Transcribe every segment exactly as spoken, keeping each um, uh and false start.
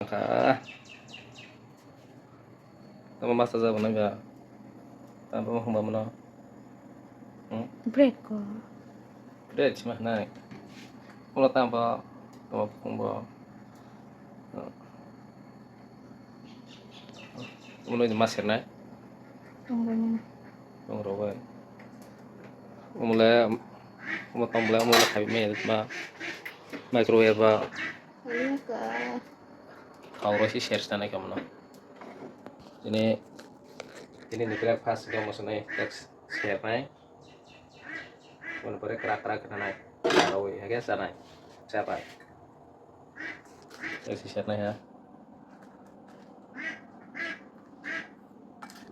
Ah. Tamo masa jabo nang ga. Tamo huma mano. Hmm? Bread ko. Bread sima nai. Ulo tamo, tamo phungbo. Ulo ni maser nai. Tongbo ni. Tong robai. Umle, umo tong bole, umle khabi me ma. Microwave ba. Iya ka. Khauro si share sanai kamno. Ini, ini ni breakfast ga mo sanai, text share nai. Mo pore krak krak nai. Khauro ya ga sanai. Siapa? Text share nai ya.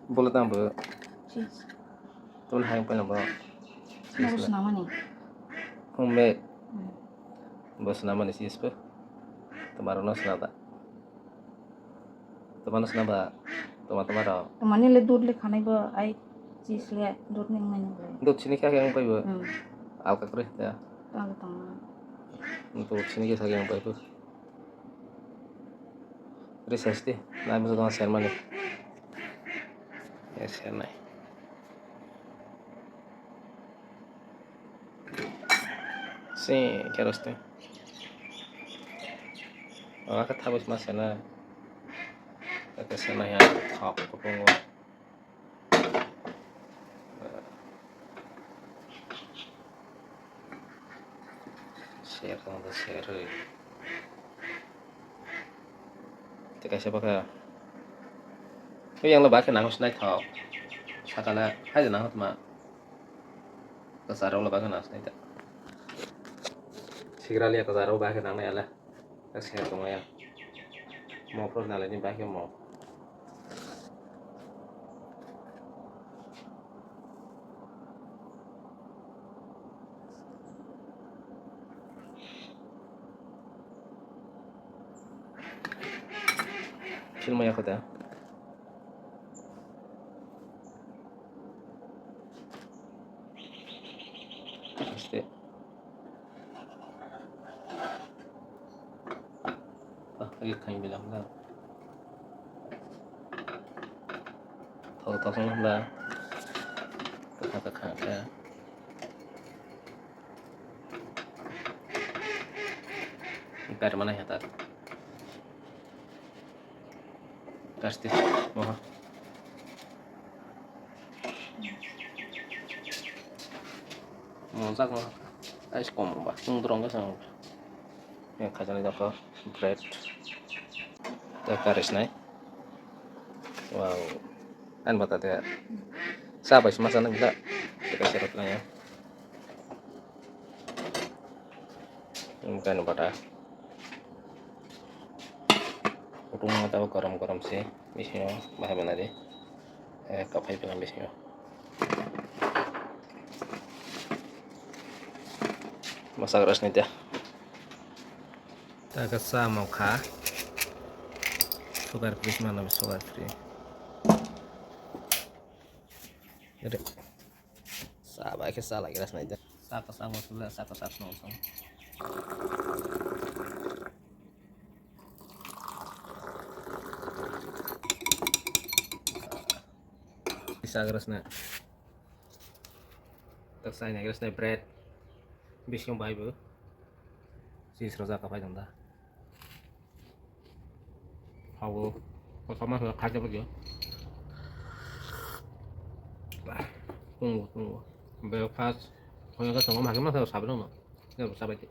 Bole tambo. Cheese. Tun hai pala bo. Cheese. Baru senamani. Homemade. Hmm. Bo senamani cheese bo. Tomorrow no senata. Tomorrow senaba. Toma tomorrow. Tomani le dud le khanai bo ai cheese le dud ning nai bo. Dud sini kha yang pai bo. Hmm. Alka kre ya. Tama tama. Dud sini kha yang pai bo. Recess di, nai musa tong sermani. Ya, sernai. Si, keros te. Oke, tabus mas sana. Oke, sana ya, kok, kutungo. Share tong da share oi. Te kaisa baka. Oi yang lo baka nang sinai thok. Sakala hai nang ma. Kasaro lo baka nang sinai ta. Sigrali ya kasaro baka nang ya la. Tak sehat tong ya. Mo pro nalai ni bahai mo. Film ya kota. Este. Ah, lagi kain bilang dah. Tahu tahu lah. Kata kata. Ibar mana ya tak? Plastic, moha. Mojak no. Ais kom ba. Tung drong ga sang. Yang khajan ni doktor. Bread. Doktor is nai. Wow. An bata de. Sa bai sma sana gila. Kita serap na ya. Mukano bata. Kutung ma tabo gorom gorom se, bisingo bahai bana di. Eh, kaphai bana bisingo. Masak ras ni dia. Taka sa mokha. Sugar free mana sugar free. Ere. Sa bai khe sa lagi ras nai da. Sa ka sa mo sula sa ka sa song song. Sa ka ras na. Tak sa ni ras na bread. Bising bai bu. Si sroja ka pai dong da. Hago, kosoma khe khaja bagyo. Tungo, tungo. Breakfast, hono ka tongo magi ma sa sablo no. Ne sabai te.